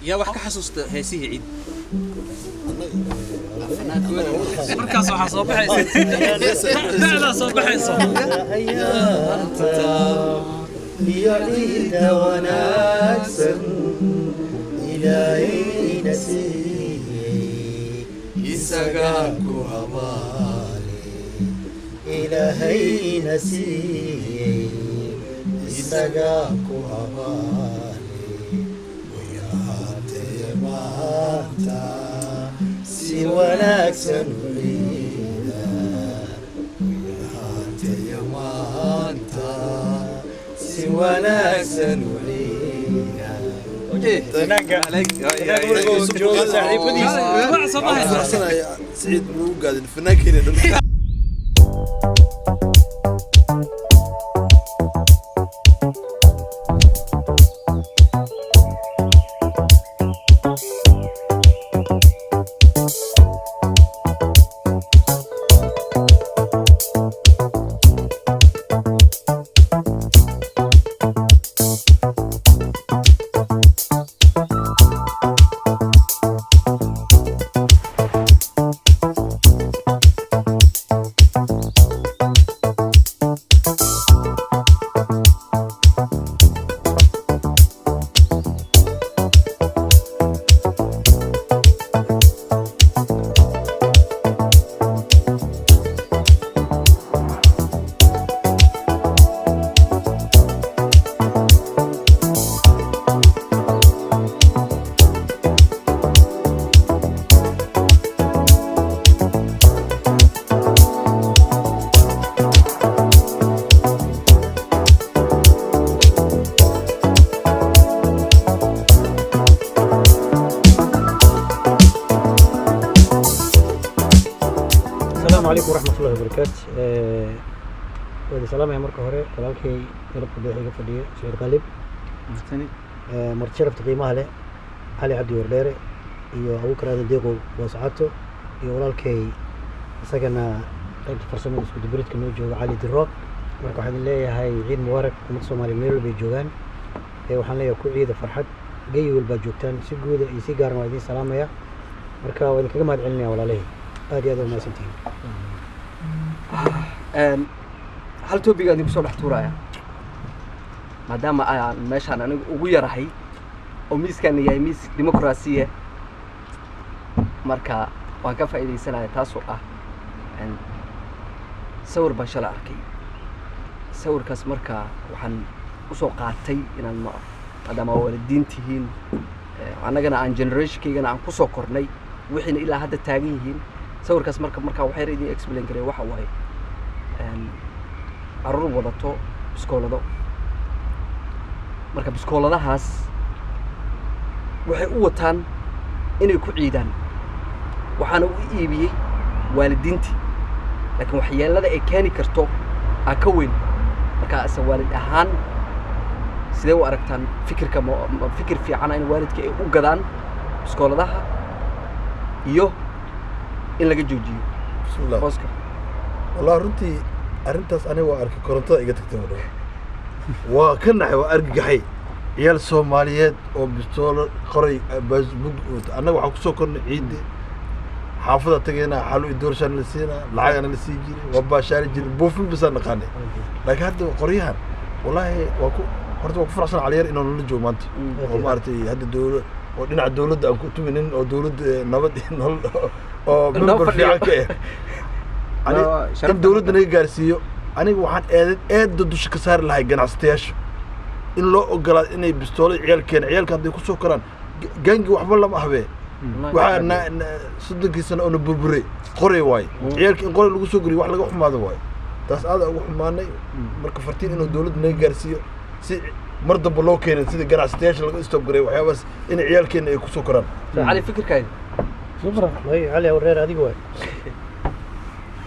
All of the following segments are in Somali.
Yaa wax ka xasuusta heesihii ciid? Markaas waxaa soo baxaysa da'daa soo baxayso. Iyo ciida wanaagsan Ilaahayna siiyey, isagaa ku abaale. Ilaahayna siiyey, isagaa ku abaale. Way ahaatee maanta si wanaagsan u ciida, way ahaatee maanta si wanaagsan u ciida. Jooga saaxiibadiis soo baxaysa. Siciid muu gaadin fanaankeena dhan. Asalaamu calaykum waraxmat ullahi wabarakaatu. Waa idin salaamaya marka hore, walaalkay garabka bidix iga fadhiya, Saciid Qalib, marti sharafta qiimaha leh, Cali Cabdi Wardheere iyo Abuukar Aadan Deeqow Booscato, iyo walaalkay isagana qaybta farsamada isku dubaridka noo jooga, Cali Diroog. Marka waxaan idin leeyahay ciid mubaarak. Ummadda Soomaaliya meel walbay joogaan waxaan leeyahay ku ciida farxad geyi walbaa joogtaan. Si guuda iyo si gaarna waa idiin salaamaya. Marka waa idinkaga mahad celinaya walaalahey, aad iyo aad waa mahadsantihiin. Hal topic aan idinku soo dhex tuuraya, maadaama aan meeshaan anigu ugu yarahay oo miiskaan yahay miis dimuqraasiya, marka waan ka faa'iidaysanaya, taasoo ah sawir baan shalay arkay. Sawirkaas marka waxaan usoo qaatay inaan maadaama waalidiin tihiin, annagana aan generationkaygana aan kusoo kornay, wixiina ilaa hadda taagan yihiin. Sawirkaas marka waxay idin explain garay waxa waaye carruur wadato biskoolado. Marka biskooladahaas waxay u wataan inay ku ciidaan, waxaana u iibiyey waalidiintii, laakiin waxyeelada ay keeni karto aa ka weyn. Marka ase waalid ahaan sidee u aragtaan fikirka? Ma fikir fiicana in waalidka ay u gadaan biskooladaha iyo in laga joojiyo? Bismillah. Booska. Wallahi runtii arrintaas aniga waa arkay, korontada iga tagtay madhow, waa ka naxay, waa argagaxay. Ciyaal Soomaaliyeed oo bistoolo qoray baasbug wata. Annaga waxaan kusoo kornay ciidda, xaafada tagaynaa, xalu idoorshaan la siinaa, lacagana la sii jiray, waa baashaari jiray, buufin basaan naqaanay. Laakiin hadda qoryahan wallaahi waa ku horta waa ku faraxsan Caliyar inuu nala joogo maanta oo maaragtay hadda dowla oo dhinaca dowladda aan ku tuminin oo dowladda nabad iyo nolol oo Noo member fadhiyo. fiican ka ah. Sharaf. In dowladda naga gaarsiiyo, aniga waxaan eedda dusha ka saari lahay ganacsatayaasha in loo ogolaado inay bistoolo ciyaalkeena, ciyaalka hadday kusoo koraan gangi waxba lama ahbee. Waxaa 30kii sano oo na burburay qoray waaye. Ciyaalka in qoray lagu soo goriyo wax laga xumaado waaye, taas aada ugu xumaanay. Marka fartiin inuu dowladda naga gaarsiiyo si mar damba loo keenin, sida ganacsatayaasha laga stop garay waxyaabahaas in ciyaalkeena ay kusoo koraan. Cali, fikirkaaga? Shukran. Way Cali Wardheere, adiga waay.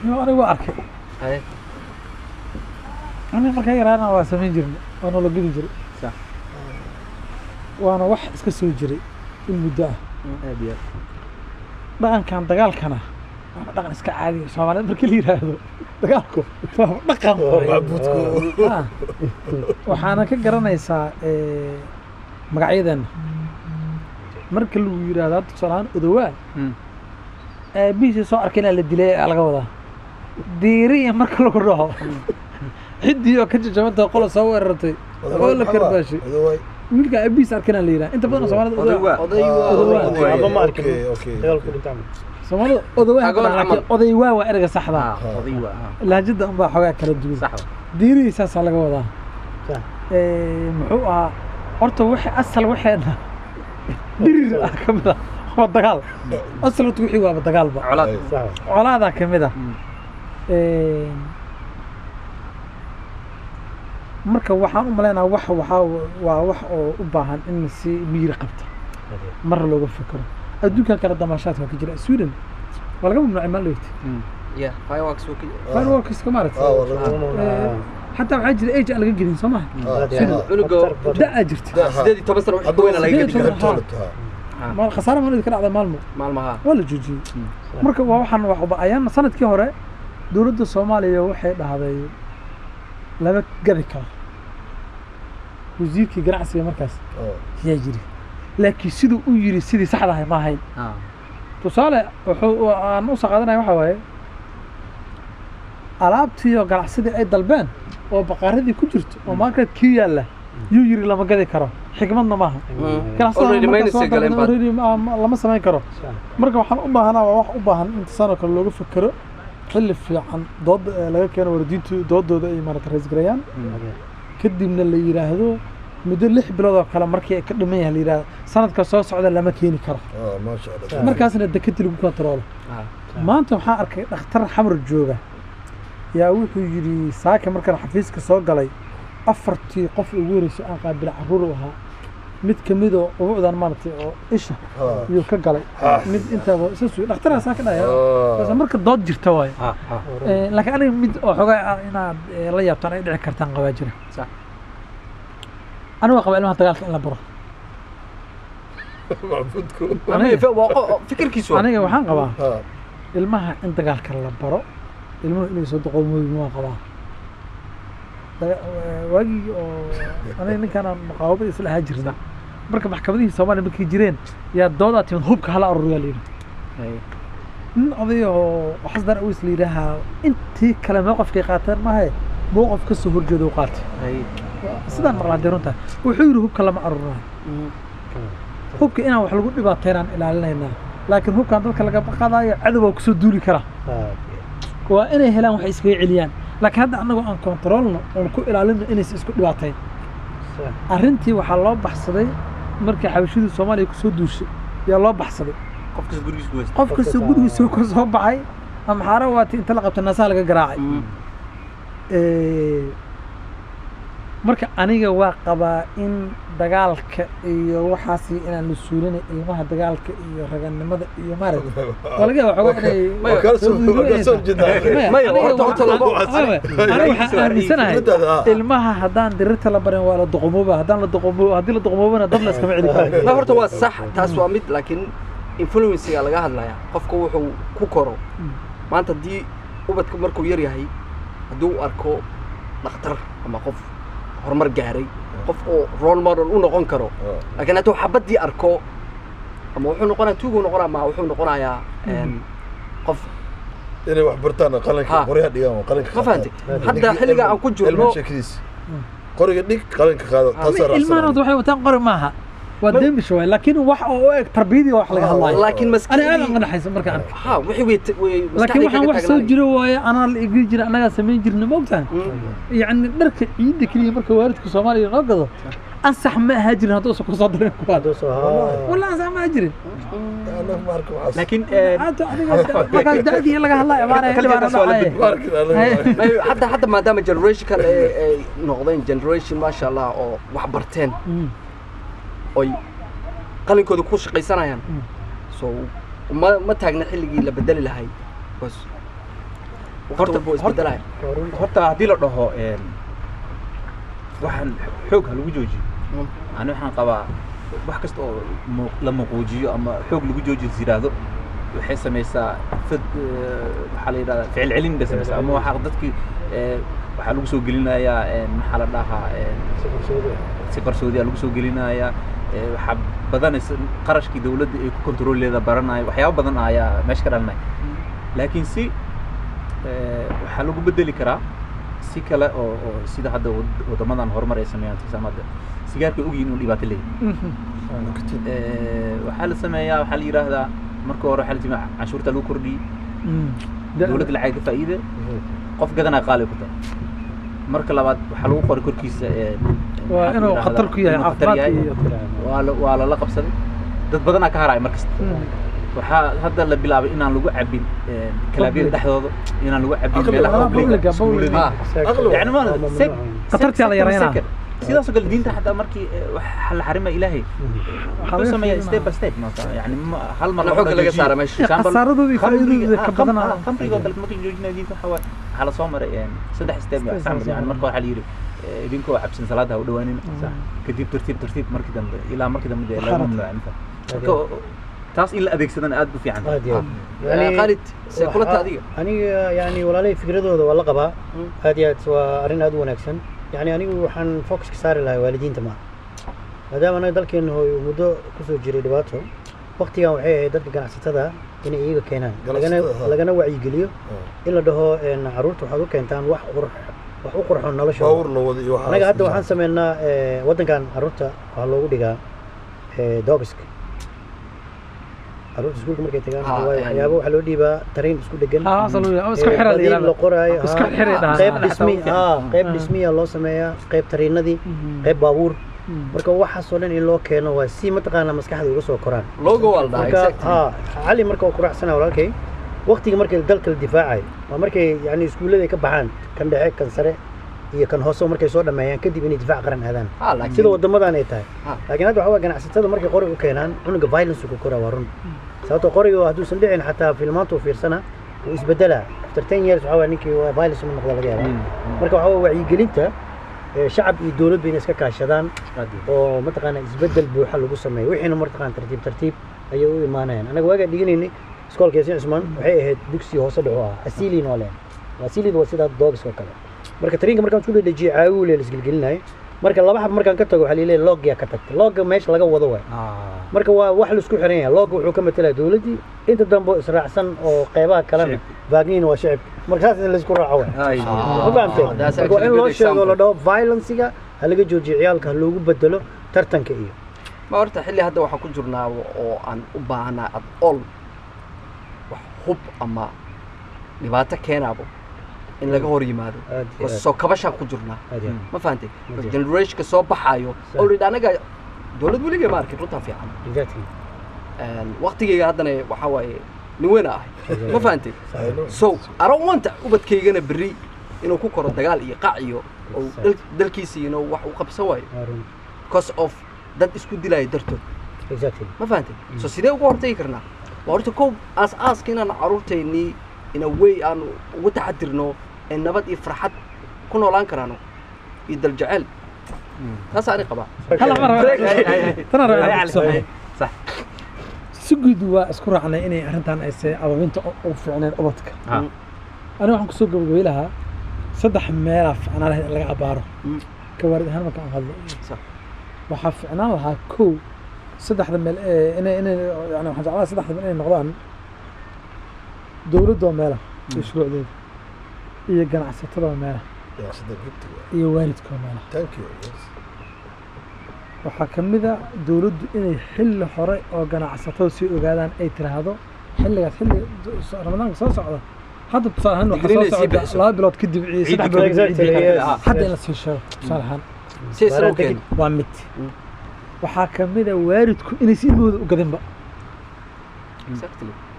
Yo, anigu waa arkay. Haye. Aniga markaan yaraana waa samayn jirnay, waa noola gedi jiray. Waana wax iska soo jiray in muddo ah. Aad iyo aad. Dhaqankan dagaalkana waa dhaqan iska caadi ah. Soomaalida markii la yiraahdo dagaalku waa dhaqan hore. Macbuudku. Ah. Waxaana ka garanaysaa magacyadeena. Marka lagu yidhaahdo hadda tusaale ahaan odowaa aabihiisa soo arkay inaa la dilay ayaa laga wadaa. Diiriya marka lagu dhaho, ciddii oo ka jajabanta, qola soo weerartay oo la karbaashay. Odawaay. Wiilka aabihiisa arkay inaa la yidhaha inta badan Soomaalida Odowaa. Oday waa. Aba ma arkin. Okay, okay. Dagaalku dhinta camal. Soomaalida odowaa Agoon hadda, laakiin camal. odaywaa waa ereyga saxda ah. Oday waa. Lahjada unbaa xoogaa kala duwan. Sax. Diirihii saasaa laga wadaa. Sax. Muxuu ahaa horta wixii asal waxeena dhirir ah ka mid ah waa dagaal. Asal horta wixii waaba dagaalba. Colaad. Sax. Colaadaa ka mid ah. Marka waxaan u maleynayaa wax waxaa waa wax oo u baahan in si miyir qabta mar looga fekero. Adduunkan kale damaashaadka ka jira, Sweden waa laga mamnuucay maalin dhigta. Yeah, fireworks wuu Fireworks ka maaragtay. Ah, waa laga xataa waxaa jira age aan laga gelin, soo maha? Cunuga da-aa jirta. 18 sano wixii ka weyna laga gedi karo. 18. Maal khasaare maalin ka dhacda Maalmo. Maalmaha. Waa la joojiyey. Marka waa waxaan waxba ayaan sanadkii hore dowladda Soomaaliya waxay dhahday lama gadi karo. Wasiirkii ganacsiga markaas yaa jiri, laakiin siduu u yiri sidii saxda ahay ma ahayn. Tusaale wuxuu aan u soo qaadanaya waxaa waaye alaabtii oo ganacsidii ay dalbeen oo baqaaradii ku jirto oo market kii yaalla yuu yiri lama gadi karo. Xikmadna maaha. Ganacsatada Already markaa minus soo ay galeen. dalbada already lama samayn karo. Marka waxaan u baahanaa waa wax u baahan in saan kale looga fekero, xilli fiican dood laga keeno, waalidiintu doodooda ay maarata rays gareeyaan, kadibna la yidhaahdo muddo 6 bilood oo kale markii ay ka dhiman yahay la yidhaahdo sanadka soo socda lama keeni karo. Ah, maasha Allah. Markaasna dekadii lagu kontaroolo. Maanta waxaan arkay dhakhtar Xamar jooga yaa wuxuu yidhi saaka markaan xafiiska soo galay afartii qof ugu horeysay aan qaabila carruur u ahaa, mid kamid oo ubucdan maaragtay oo isha iyuu ka galay, mid intaaba saas uu dhakhtaraa saa ka dhahaya. Taas marka dood jirta waaye. Laakiin aniga mid oo xogaa ah inaad la yaabtaan ay dhici kartaan qabaa jira. Sax. Aniga waa qabaa ilmaha dagaalka in la baro. Macbuudku. Waa fikirkiisu waa. Aniga waxaan qabaa ilmaha in dagaalka la baro, ilmuhu inay soo doqomoobin waan qabaa. Waagii oo aniga ninkaan aan muqaawamada isla ahaa jirna, marka maxkamadihii Soomaaliya markay jireen yaa doodaa timid, hubka hala ururiyaa la yidhi. Nin oday oo Xasan Awis la yidhaahaa intii kale mowqafkay qaateen maahe mowqaf ka soo horjeeda u qaatay. Sidaan maqlaa dee runta wuxuu yidhi hubka lama ururinayo, hubka inaan wax lagu dhibaateynaan ilaalinaynaa, laakiin hubkan dadka laga qaadayo cadow waa kusoo duuli karaa, waa inay helaan wax iskaga celiyaan, laakiin hadda annagoo aan kontroolno oon ku ilaalino inaysan isku dhibaateyn. Arrintii waxaa loo baxsaday markii xabashidii Soomaaliya kusoo duushay yaa loo baxsaday. Qof kasta gurigiisa ku haysta. Qof kasta gurigiisa ka soo baxay, amxaaro waati inta la qabta naasaha laga garaacay. Marka aniga waa qabaa in dagaalka iyo waxaasi inaan la suulinay ilmaha dagaalka iyo raganimada iyo maaragtay waa laga yaabaa waxoogaa inay Waa kala soo horjeednaa. Maya, Maya, aniga horta aniga waxaan aaminsanahay Fikradaada, ah. ilmaha haddaan dirirta la barin waa la doqomooba, haddaan la doqomo, haddii la doqomoobana dad la iskama celi karo. Ma horta waa sax, taas waa mid, laakiin influencega laga hadlayaa, qofka wuxuu ku koro. Maanta haddii ubadka markuu yar yahay haddii uu arko dhakhtar ama qof horumar gaaray, qof oo role model u noqon karo, laakiin hadduu xabaddii arko ama wuxuu noqonayaa tuuguu noqonaya ama wuxuu noqonayaa qof Inay wax bartaan, qalinka qoryaha dhigaan oo qalinka Ma fahantay? qaataan. Hadda Ninkii xilliga aan ku jirno ilma sheekadiisa. Qoriga dhig, qalinka qaado, taasaa Ilmahan horta raacsanaya. waxay wataan qori maaha, waa deemish waay, laakiin wax oo u eg tarbiyadii wax laga hadlaayo. Laakiin aniga aad maskaxdii aan qanaxaysa markaan arkay. Ha, wixii way way laakiin maskaxdii waxaan kaga wax soo taagnaanay. jiro waaye, anaa la igri jira, annagaa samayn jirna, ma ogtahay? Yacni dharka ciidda keliya marka waalidka Soomaaliya noo gado ansax ma ahaa jirin hadduusan kusoo darin kuwaan. Wallah ansax ma ahaa jirin. Annaga ma arko waxaas. Laakiin Aad adiga markaas da'dii laga hadlaayo imaanaya Kaliya taas waa la dhibaan Ma arkin annaga, ma arkin. Hadda maadaama generation kan ay noqdeen generation maasha Allah oo wax barteen oy qalinkooda ku shaqaysanayaan, so ma taagna xilligii la bedeli lahay because waqti walba wuu isbedelaya. Horta haddii la dhaho waxaan xoog ha lagu joojiyo, ani waxaan qabaa wax kasta oo la muquujiyo ama xoog lagu joojiyo is yidhaahdo waxay samaysaa fad waxaa la yidhahdaa ficil celin bay samaysaa, ama waxaa dadkii waxaa lagu soo gelinayaa maxaa la dhahaa si qarsoodi aa lagu soo gelinayaa. Waxaa badanaysa qarashkii dowladda ay ku kontroleeda baranayo, waxyaabo badan ayaa meesha ka dhalanaya. Laakiin si waxaa lagu bedeli karaa si kale oo sida hadda waddamadan horumar ay sameeyaan. Tusaale, hadda sigaarka ay ogyihiin inuu dhibaato leeyahay. Waxaa la sameeyaa, waxaa la yidhaahdaa, marka hore waxaa la jima canshuurta lagu kordhiyey, dowladda lacag ka faa'iide, qof gadanaa qaali ku tahay. Marka labaad, waxaa lagu qoray korkiisa waa maxaa inuu la khatar ku yahay inuu khatar caafimaadka yahay. iyo Waa lala qabsaday, dad badanaa ka haraya. Markasta waxaa hadda la bilaabay inaan lagu cabin kalaabiyada dhexdooda, inaan lagu cabin meelaha public-ga, public-ga, public. iskuuladii. Yani ma Khatartaa la yareynaa. Sidaasoo kale diinta xataa markii wax la xarimaya, Ilaahay Waxaa wuxuu laga sameeyaa fiirinaa. step by step maanta. Yani hal mar Na lama xoogga laga joojiyo. saara meesha. Example, Khasaaradooda iyo faa'iidadooda ka badanaa. khamriga oo kale markii joojinaya diinta, waxaa waaye waxaa lasoo maray saddex step. Steps yani lasoo maray. Marka waxaa la yidhi idinkoo cabsan salaada ha u dhawaanina, kadib tartiib tartiib, markii dambe ilaa markii dambe dee laga mamnuucay marka. Marka taas in la adeegsadana aad u fiican tahay. Aad iyo aad. Khalid, see kula tahay adiga? Aniga yani walaalay fikradooda waa la qabaa, aad iyo aad waa arrin aad u wanaagsan. Yani anigu waxaan focus ka saari lahaa waalidiinta maaha, maadaama anaga dalkeena hooy uu muddo kusoo jiray dhibaato. Waqtigan waxay ahayd dadka ganacsatada inay iyaga keenaan, lagana Ganacsatada, ha. lagana wacyigeliyo, in la dhaho carruurta waxaad u keentaan wax qurx, wax u qurxoon noloshooda. Baawur la wada iyo waxaas. Anaga hadda waxaan sameynaa waddankan carruurta waxaa loogu dhigaa dogiska. Carruurta iskuulka markay tagaan waayo waxyaabo waxaa loo dhiibaa tareen isku dhegan. Ah, asal oo isku xiraa la badiil yiraahdaa. La qoraayo. Isku xiray dhahaan. Qayb dhismi, qayb dhismiya loo sameeyaa, qayb tariinadii, qayb baabuur. Marka waxaasoo dhan in loo keeno waa si mataqaanaa maskaxda uga soo koraan. Logo waa la dhahaa. Marka exactly. Ha Cali, marka waa ku raacsana walaalkay. Waqtiga markay dalka la difaacayo waa markay yani iskuullada ay ka baxaan, kan dhexe, kan sare iyo kan hoose, markay soo dhameeyaan kadib inay difaac qaran aadaan, laakiin sida waddamadan ay tahay. Laakiin hadda waxaa waa ganacsatada markay qori u keenaan cunuga, violence ku koraa, waa run. Sababtoo qoriga hadduusan dhicin xataa filmaanta uu fiirsana wuu isbedelaa. After 10 years waxaa waa ninkii waa violence inuu noqda laga yaabaa. Marka waxaa waa wacyigelinta shacab iyo dowladba inay iska kaashadaan oo mataqaana isbedel buuxa lagu sameeyo, wixiina mataqaana tartiib tartiib ayay u imaanayaan. Anaga waagaa dhiganaynay iskoolka Yaasiin Cusmaan, waxay ahayd dugsi hoose dhexu ahaa, asiliin waa leen, asiliin waa sida dogs oo kale. Marka tariinka markaan isku dhedhejiyay caawile la isgelgelinayo. Marka laba xab markaan ka tago, waxaa liileeyahay loogyaa ka tagtay. Loogga meesha laga wado waay. Marka waa wax la isku xiran yahay. Loogga wuxuu ka matalaya dowladdii, inta dambe oo israacsan oo qeybaha kalena vaagniin waa shicib. Marka saas in la isku raaco waay, ma fahamteen? That's Marka waa in actually loo good sheego, la example. dhaho violencega ha laga joojiyo, ciyaalka ha loogu bedelo tartanka iyo Ma horta xilli hadda waxaan ku jirnaa oo aan u baahnaa at all wax hub ama dhibaato keenaabo in laga hor yimaado. Aad iyo aad. Soo kabashaan ku jirnaa. Aad iyo aad. Ma fahantay? Aad iyo aad. Generationka soo baxaayo already anaga dowlad weligay ma arkin, runtaa fiican. Waqtigayga haddana waxaa waaye nin weyn ahay, ma fahantay? So I don't want ubadkaygana berri inuu ku koro dagaal iyo qac iyo oo dalkiisa inuu wax u qabsan waayo Waa run. because of dad isku dilaya dartood. Ma fahantay? So sidee uga hortagi karnaa? Waa horta kow aas-aaska inaan carruurteennii in a way aan ugu taxadirno ee nabad iyo farxad ku noolaan karaano iyo daljecel. Taas ani qabaa. هلا مرة tana rabaa. صح. Si guud waa isku raacnay inay arrintan ayse ababinta u fiicneen ubadka. Aniga waxaan kusoo gabagabay lahaa saddex meelaa fiicnaan lahayd in laga abaaro ka waalid ahaan markaan hadlo. Waxaa fiicnaan lahaa kow saddexda meel ee inay yani waxaan jeclaa saddexda meel inay noqdaan dowladda oo meela iyo shuruucdeeda, iyo ganacsatada oo meela, iyo waalidka oo meela. Thank you, yes. Waxaa ka mid a dowladdu inay xilli hore oo ganacsatada sii ogaadaan ay tiraahdo xilligaas, xilli Ramadaanka soo socda hadda tusaale ahaan waxaa Digriin soo ay sii socda bixiso. 2 bilood kadib iyo 3 bilood kadib Exactly, ciidii. yes. Hadda in la sii sheego tusaale ahaan. Si aysan u keenin. Waa mid. Waxaa ka mid a waalidku inay si ilmahooda u gadinba.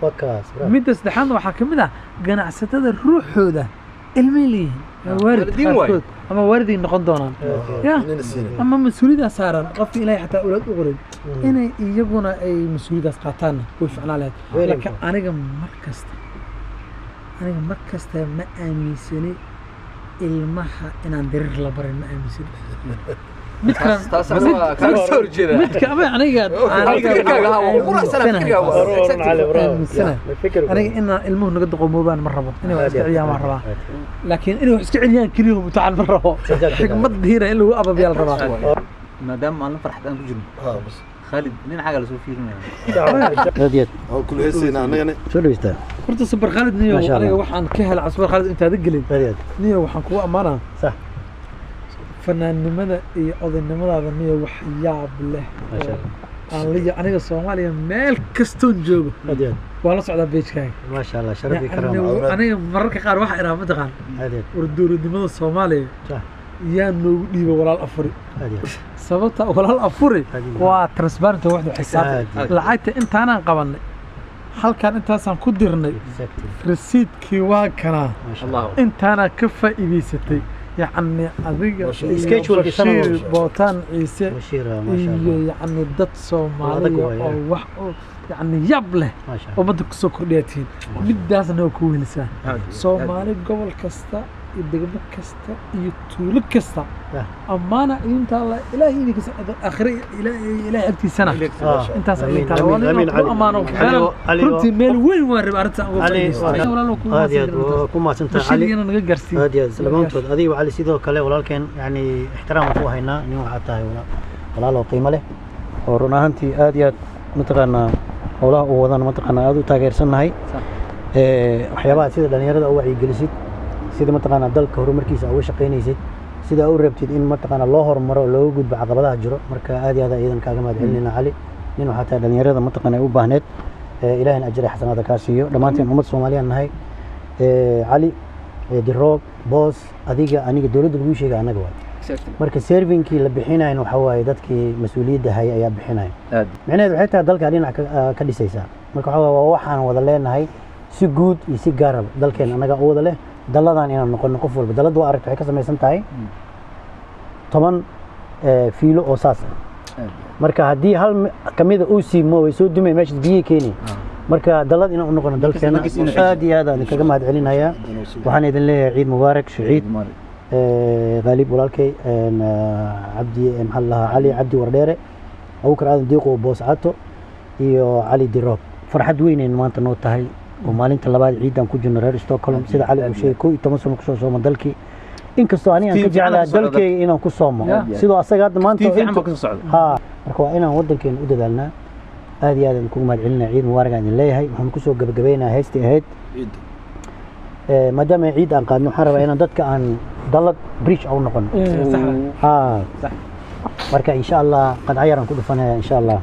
Waa kaas, bravo. Midda saddexaadna waxaa ka mid ah ganacsatada ruuxooda ilmay leeyihiin, waa waalid Waalidiin waaye. qaarkood ama waaliday noqon doonaan ya Inayna siinin. ama mas-uuliyaddaa saaran qofka Ilaahay xataa awlaad u qorin inay iyaguna ay mas-uuliyaddaas qaataanna way ficnaan lahayd. Very Laakiin important. aniga mar kasta ma aaminsani ilmaha inaan dirir la barin, ma aaminsani. Mid kale Taas aniga kaaga soo horjeeda. midka ama aniga aniga Fikirkaaga, ha, waa ku raacsana fikirkaaga, waa. Bravo, Exactly. Cali, bravo. Aaminsanahay. Yeah, fikir. Aniga inaan ilmuhu naga doqomoobaan ma rabo, inay wax iska celiyaan waan rabaa, Aad iyo laakiin inay wax iska celiyaan keliya mutacan ma rabo. Exactly. Xikmad diina in lagu ababiyaa la rabaa. Maadaama maalin farxad aan ku jirno. Ha bas. Khalid dhinacaaga lasoo fiirinaya. Aad iyo aad. Oo kula heesaynaa annagana. Soo dhaweystaa. Horta Super Khalid niyo Masha Allah. aniga waxaan ka helay Super Khalid intaada gelin. Aad iyo aad. Niyo waxaan kugu ammaanaa Sax. Fanaannimada iyo odaynimadaada niyo wax yaab leh. Masha Allah. Aan la aniga Soomaaliya meel kastoon joogo Aad iyo aad. Waan la socdaa page-kaaga. Masha Allah, sharaf iyo Yacni, karaamo. Aniga mararka qaar waxaa idhaha mataqaan Aad iyo aad. War dowladnimada Soomaaliya Sax. Yaa noogu dhiiba walaal afuri. Aad iyo aad. Sababta walaal afuri Aad iyo aad. Waa transparent waxdu xisaab. Aad iyo aad. Lacagta intaanaan qabanay halkan intaasaan ku dirnay. Exactly. Rasiidkii waa kanaa. Masha Allah. Allah. Intaanaa ka faa'iidaysatay yacni adiga Masha iyo Schedule-kii sanad Bashiir walba. Bootaan Ciise Bashiir, masha iyo Allah. Yacni dad Soomaaliya waaye. Oo wax oo yacni yab leh Masha Allah. Ummadda kusoo kordhiyaa tihiin midaasna waa ku welisaa Soomaali gobol kasta iyo degmo kasta iyo tuulo kasta ammaana idintaa la ilaahay idinka socdo aakhire ilaahay ilaahay agtiisana intaas Amiin, idin taala amiin, waa inaan amiin, ku Cali. ammaano Cali, meelan Cali, runtii meel weyn waan rabay arrinta uga Cali, faa'iidaysto walaalo ku aad iyo aad waa ku mahadsantahay Bashiir Cali. iyana naga gaarsiiyo. Aad iyo aad lamaantood adiga Cali sidoo kale walaalkeen yani ixtiraam ku haynaa nin waxaa tahay walaal oo qiimo leh oo run ahaantii aad iyo aad mataqaanaa howlaha uu wadana mataqaanaa aad u taageersannahay. Waxyaabaha sida dhalinyarada u wacyigelisid sida mataqaanaa dalka horumarkiisa uga shaqaynaysid sida u rabtid in mataqaanaa loo horumaro oo looga gudbo caqabadaha jiro marka aad iyo aad iyadan kaaga mahad celinayna Cali nin waxaa tahay dhalinyarada mataqaanaa u baahneed. Ilaahina ajira xasanaada kaa siiyo dhammaanteen ummad Soomaaliyaan nahay. Cali Diroog Boos adiga aniga dowladda lagu sheega annaga waay. Marka servingkii la bixinayna waxaa waaye dadkii mas-uuliyadda hayay ayaa bixinaya. Aad. Micnaheedu waxay tahay dalka dhinac ka dhisaysaa marka waxaa waaye waa waxaan wada leenahay si guud iyo si gaaraba dalkeen annaga u wada leh dalladan inaan noqono qof walba dallad waa aragta waxay ka samaysan tahay 10 fiilo oo saas ah. Aad. Marka haddii hal kamida uu siimo way soo dumay meesha biyihii keeni marka dallad inaan u noqono dalkeena markas inuu aad iyo aad aan kaga mahad celinayaa waxaan idin leeyahay ciid mubaarak shuciid Ghalib walaalkay Cabdi maxaa la dhahaa Cali Cabdi Wardheere Abuukar Aadan Diiqo Boos Cato iyo Cali Diroog farxad weyn ay maanta noo tahay oo maalinta labaad ciidan ku jirno reer Stockholm sida Cali uu sheegay 11 sano kusoo sooma dalkii inkastoo aniga aan ka Iftiin fiican jeclahay ku socda. dalkayga inaan ku soomo Yeah. sidoo asaga hadda maanta Iftiin fiican intu- baa kusoo socda. Ha marka waa inaan wadankeena u dadaalnaa aad iyo aad aan kugu mahad celinaa ciid mubaarak aan idin leeyahay waxaan kusoo gabagabaynayaa heystii ahayd Ciidda. Maadaama ciid aan qaadno waxaan rabaa inaan dadka aan dallad bridge u noqono. Sax. Ha Sax. Marka insha Allah qadca yaraan ku dhufanaya insha Allah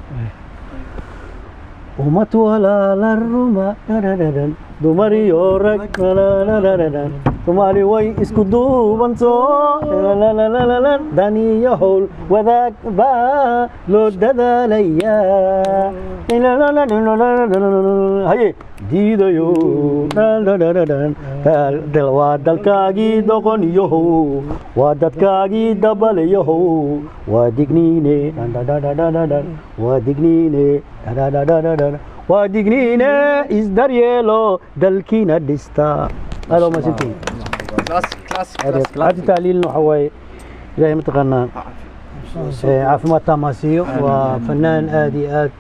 ummad walaala ruma dhadhadhadhan dumar iyo rag lalalaladhan Soomaali way isku duubanto lalalalan dan iyo howl wadaag baa loo dadaalayaa haye diidayo dhadhadhadhan waa dalkaagii doqoniyohow waa dadkaagii dabalayohow waa digniine dhadhadhadhadhan waa digniine dhadhadhadhadhan waa digniine isdaryeelo dalkiina dhista aad waa mahadsantihiin. Classic, classic. Cabdi Tahliilna waxa waaye ilaahay mataqaanaa caafimaad taam ha siiyo waa fanaan aad iyo aad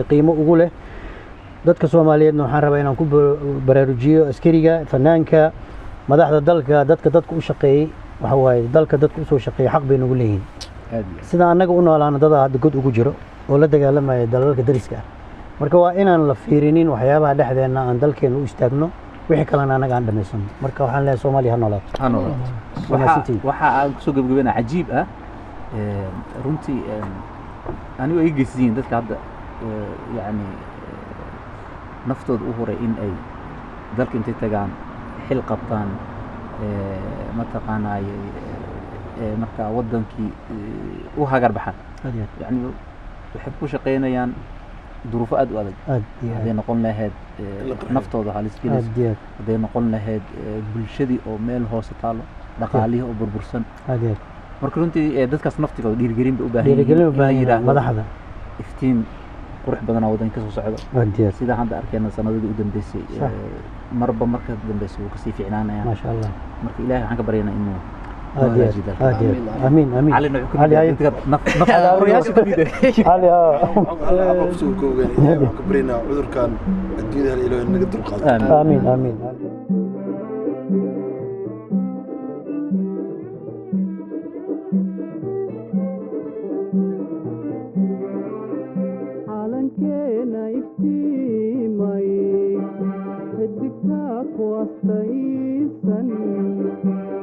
qiimo ugu leh dadka Soomaaliyeedna waxaan rabaa inaan ku baraarujiyo askariga fanaanka madaxda dalka dadka dadka u shaqeeyay waxa waaye dalka dadka usoo shaqeeyay xaq bay nagu leeyihiin Aad iyo sida annaga u noolaana dadaa hadda god ugu jiro oo la dagaalamaya dalalka dariska ah marka waa inaan la fiirinin waxyaabaha dhexdeenna aan dalkeena u istaagno wixii kalena annaga aan dhamaysano marka waxaan leeyahay Soomaaliya ha noolaato. Ha noolaato. Waa mahadsantihiin. Waxa aan kusoo gabagabeynaa cajiib ah runtii anigu ay geysiin dadka hadda yacni naftooda u huray in ay dalka intay tagaan xil qabtaan mataqaanaaye markaa wadankii u hagar baxaan. Aad iyo aad. Yacni waxay ku shaqaynayaan duruufo aad u adag aad iyo hadday aad. Noqon lahayd naftooda halis gelis Aad iyo aad. Hadday noqon lahayd bulshadii oo meel hoose taalo dhaqaalihii oo burbursan Aad iyo aad. Marka runtii dadkaas naftigooda dhiirigelin bay u baahan yihiin Dhiirigelin u in la baahan yihiin yidhaahdo madaxda. Iftiin qurux badanaa wadanka kasoo socdo Aad iyo aad. Sida hadda arkeenna sanadadii u dambeysay Sax. Marba marka dambeysay wuu kasii fiicnaanaya. Maasha Allah. Marka ilaahay waxaan ka baryaynaa inuu Aad iyo aad. Aad iyo aad. Amiin amiin. Calina wuxuu ka mid Cali, yahay haye. dadka naf aruuriyaasha ka mid ah. Cali, haa. Allah kusoo koobeen ilaahay waxaan ka baryaynaa cudurkan adduunyada hal ilaahay naga dulqaado. Amiin. Amiin amiin. Iftiimay xidigtaa ku astaysan.